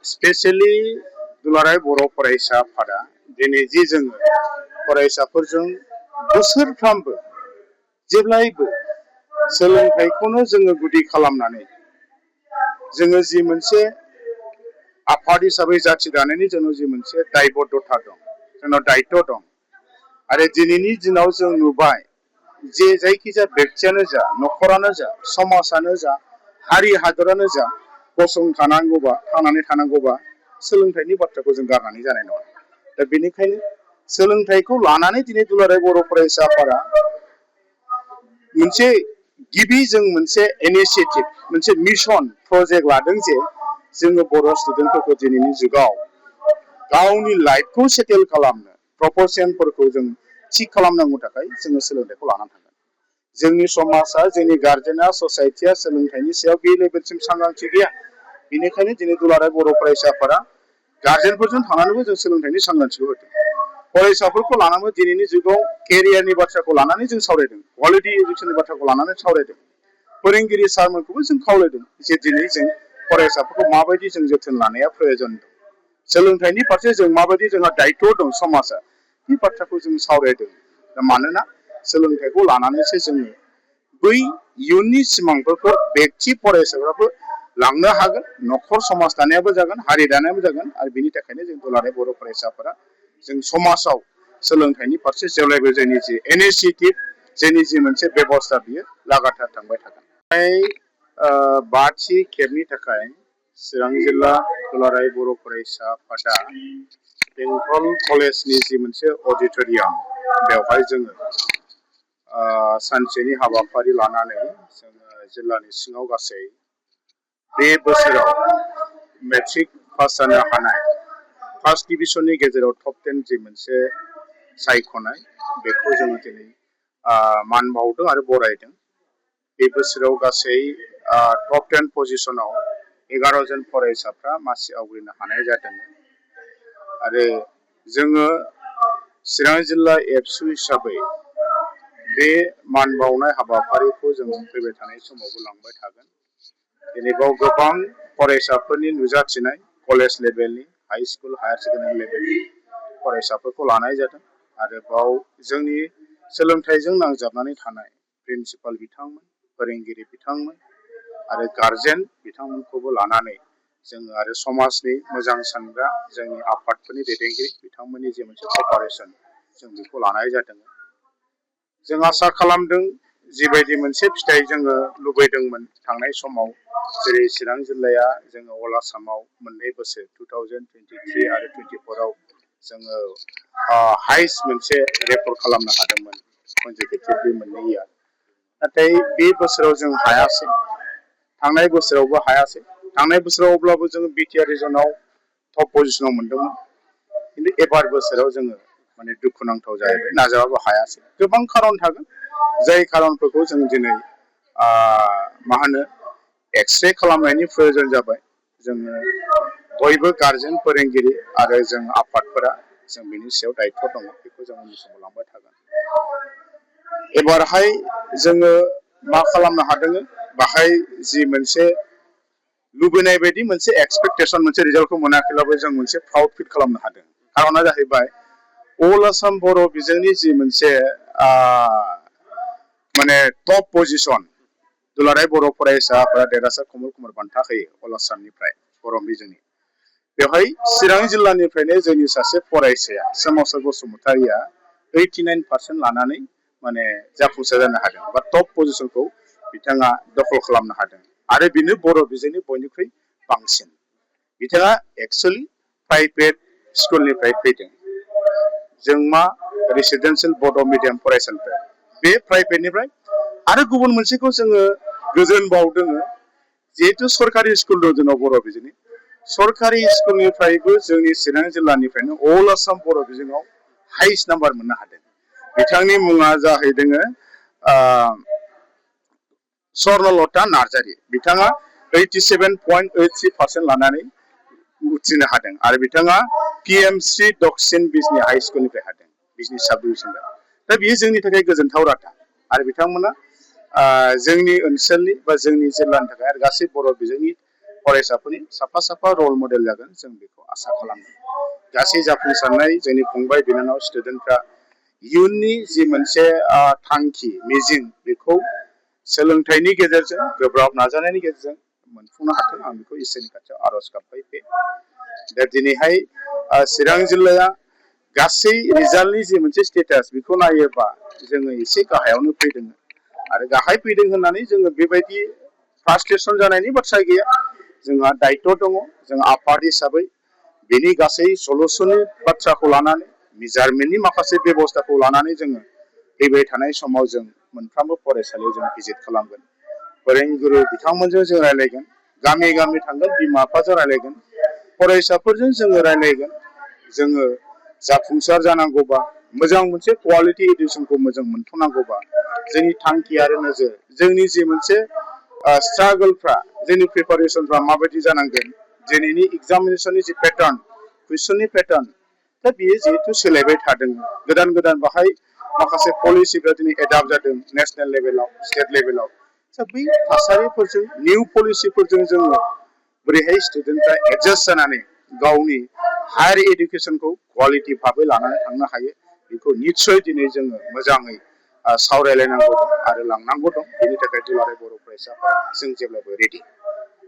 Specially दुलाराय बर' फरायसा आफादा दिनै जि जोङो फरायसाफोरजों बोसोरफ्रामबो जेब्लायबो सोलोंथाइखौनो जोङो गुदि खालामनानै जोङो जि मोनसे आफाद हिसाबै जाथि दानायनि जोंनाव जि मोनसे दायबद्धता दं, जोंनाव दायित्व दं। आरो दिनैनि दिनाव जों नुबाय जे जायखिजाया बेक्तियानो जा, न'खरानो जा, समाजानो जा, हारि हादरानो जा, गसंथानांगौबा, थांनानै थानांगौबा सोलोंथाइनि बाथ्राखौ जों गारनानै जानाय नङा। दा बेनिखायनो सोलोंथाइखौ लानानै दिनै दुलाराय बर' फरायसा आफादा मोनसे गिबि जों मोनसे इनिसियेटिभ, मोनसे मिशन प्रजेक्ट लादों जे जोङो बर' स्टुडेन्टफोरखौ दिनैनि जुगाव गावनि लाइफखौ सेटेल खालामनो प्रप'र्सनफोरखौ जों थि खालामनांगौ थाखाय जोङो सोलोंथाइखौ लानानै थांगोन। जोंनि समाजा, जोंनि गार्जेना, ससाइटिया सोलोंथाइनि सायाव बे लेभेलसिम सांग्रांथि गैया। बेनिखायनो दिनै दुलाराय बर' फरायसा आफादा गार्जेनफोरजों थानानैबो जों सोलोंथाइनि सांग्रांथिखौ होदों। फरायसाफोरखौ लानानै दिनैनि जुगाव केरियारनि बाथ्राखौ लानानै जों सावरायदों, क्वालिटि इडुकेसननि बाथ्राखौ लानानै सावरायदों। फोरोंगिरि सारमोनखौबो जों खावलायदों जे दिनै जों फरायसाफोरखौ माबायदि जों जोथोन लानाया प्रयोजन दं, सोलोंथाइनि फारसे जों माबायदि जोंहा दायित्व दं समाजा, बे बाथ्राखौ जों सावरायदों। मानोना सोलोंथाइखौ लानानैसो जोङो बै इयुननि सिमांफोरखौ बेक्ति फरायसाफ्राबो लांनो हागोन, न'खर समाज दानायाबो जागोन, हारि दानायाबो जागोन। आरो बिनि थाखायनो जों दुलाराय बर' फरायसाफोरा जों समाजाव सोलोंथाइनि फारसे जेब्लायबो जोंनि जि इनिसियेटिभ, जोंनि जि मोनसे बेबस्था, बियो लागातार थांबाय थागोन। बाथि खेबनि थाखाय चिरां जिल्ला दुलाराय बर' फरायसा आफादा बेंटल कलेजनि जि मोनसे अडिट'रियाम, बेवहाय जोङो सानसेनि हाबाफारि लानानै जोङो जिल्लानि सिङाव गासै बे बोसोराव मेट्रिक पास जानो हानाय फार्स्ट डिभिजननि गेजेराव टप 10 जि मोनसे सायख'नाय, बेखौ जोङो दिनै मान बावदों आरो बरायदों। बे बोसोराव गासै टप 10 पजिशनाव 11 जन फरायसाफ्रा मासि आवग्रिनो हानाय जादों। आरो जोङो चिरां जिल्ला एबसु हिसाबै बे मान बावनाय हाबाफारिखौ जों फैबाय थानाय समावबो लांबाय थागोन। दिनै बाव गोबां फरायसाफोरनि नुजाथिनाय कलेज लेभेलनि, हाइ स्कुल, हायार सेकेन्डारि लेभेलनि फरायसाफोरखौ लानाय जादों। आरो बाव जोंनि सोलोंथाइजों नांजाबनानै थानाय प्रिन्सिपाल बिथांमोन, फोरोंगिरि बिथांमोन आरो गार्जेन बिथांमोनखौबो लानानै जोङो आरो समाजनि मोजां सानग्रा जोंनि आफादफोरनि दैदेनगिरि बिथांमोननि जे मोनसे कपारेसन, जों बेखौ लानाय जादों। जों आसा खालामदों जिबायदि मोनसे फिथाइ जोङो लुबैदोंमोन थांनाय समाव, जेरै चिरां जिल्लाया जोङो अल आसामाव मोननै बोसोर 2023 आरो 24आव जोङो हाइस्ट मोनसे रेकर्ड खालामनो हादोंमोन कनजिकिउटिभलि मोननै इयार। नाथाय बे बोसोराव जों हायासै, थांनाय बोसोरावबो हायासै। थांनाय बोसोराव अब्लाबो जोङो बिटिआर रिजनाव टप पजिशनाव मोनदोंमोन। खिन्थु एबार बोसोराव जोङो माने दुखुनांथाव जाहैबाय, नाजाबाबो हायासै। गोबां खारन थागोन, जाय खारनफोरखौ जों दिनै एक्सरे खालामनायनि प्रयोजन जाबाय। जोङो बयबो गार्जेन, फोरोंगिरि आरो जों आफादफोरा जों बिनि सायाव दायित्व दङ, बेखौ जों उननि समाव लांबाय थागोन। एबारहाय जोङो मा खालामनो हादों, बाहाय जि मोनसे लुबैनाय बायदि मोनसे एक्सपेक्टेसन, मोनसे रिजाल्टखौ मोनाखैब्लाबो जों मोनसे प्राउड फिल खालामनो हादों। खारना जाहैबाय अल आसाम बर' बिजोंनि जि मोनसे माने टप पजिशन, दुलाराय बर' फरायसा आफादा देरहासार कमल कुमार बान्था होयो अल आसामनिफ्राय बर' बिजोंनि। बेवहाय चिरां जिल्लानिफ्रायनो जोंनि सासे फरायसाया सोमावसार बसुमतारिया 89% लानानै माने जाफुंसार जानो हादों, बा टप पजिशनखौ बिथाङा दखल खालामनो हादों। आरो बेनो बर' बिजोंनि बयनिख्रुइ बांसिन। बिथाङा एक्सुअलि प्राइभेट स्कुलनिफ्राय फैदों, जोंमा रेसिडेन्सियेल बड' मिडियाम फरायसालिनिफ्राय, बे प्राइभेटनिफ्राय। आरो गुबुन मोनसेखौ जोङो गोजोन बावदों, जिहेतु सरकारि स्कुल दं जोंनाव बर' बिजोंनि, सरकारि स्कुलनिफ्रायबो जोंनि चिरां जिल्लानिफ्रायनो अल आसाम बर' बिजोङाव हाइस्ट नाम्बार मोननो हादों। बिथांनि मुङा जाहैदों स्वर्नलता नार्जारि। बिथाङा 87.83% लानानै उथ्रिनो हादों। आरो बिथाङा PMC दक्षिण बिजनि हाइ स्कुलनिफ्राय हादों, बिजनि साब डिभिजननिफ्राय। दा बियो जोंनि थाखाय गोजोनथाव रादाब। आरो बिथांमोना जोंनि ओनसोलनि बा जोंनि जिल्लानि थाखाय आरो गासै बर' बिजोंनि फरायसाफोरनि साफा साफा रल मडेल जागोन जों बेखौ आसा खालामो। गासै जाफुंसारनाय जोंनि फंबाय बिनानाव स्टुडेन्टफ्रा इयुननि जि मोनसे थांखि मिजिं बेखौ सोलोंथाइनि गेजेरजों गोब्राब नाजानायनि गेजेरजों मोनफुंनो हाथों आं बेखौ इसोरनि खाथियाव आर'ज गाबबाय बे। दा दिनैहाय चिरां जिल्लाया गासै रिजाल्टनि जि मोनसे स्टेटास बेखौ नायोबा जोङो एसे गाहायावनो फैदों आरो गाहाय फैदों होननानै जोङो बेबायदि फ्रास्ट्रेसन जानायनि बाथ्रा गैया। जोंहा दायित्व दङ जों आफाद हिसाबै बेनि गासै सलुसननि बाथ्राखौ लानानै मेजारमेन्टनि माखासे बेबस्थाखौ लानानै जोङो फैबाय थानाय समाव जों मोनफ्रोमबो फरायसालियाव जों भिजिट खालामगोन। फोरोंगुरु बिथांमोनजों जों रायज्लायगोन, गामि गामि थांगोन, बिमा बिफाजों रायज्लायगोन, फरायसाफोरजों जोङो रायज्लायगोन। जोङो जाफुंसार जानांगौबा मोजां मोनसे क्वालिटि इडुकेसनखौ मोजां मोनथ'नांगौबा जोंनि थांखि आरो नोजोर जोंनि जि मोनसे स्ट्रागोलफ्रा जोंनि प्रिपारेसनफ्रा माबायदि जानांगोन, दिनैनि एग्जामिनेसननि जि पेटार्न कुइसननि पेटार्न दा बेयो जिहेथु सोलायबाय थादों। गोदान गोदान बाहाय माखासे पलिसिफ्रा दिनै एडाप्ट जादों नेसनेल लेभेलाव, स्टेट लेभेलाव। दा बै थासारिफोरजों निउ पलिसिफोरजों जोङो बोरैहाय स्टुडेन्टफ्रा एडजास्ट जानानै गावनि हायार इडुकेसनखौ क्वालिटि भाबै लानानै थांनो हायो बेखौ निस्सय दिनै जोङो मोजाङै सावरायलायनांगौ दं आरो लांनांगौ दं। बेनि थाखाय दुलाराय बर' फरायसाफोरा जों जेब्लाबो रेडि।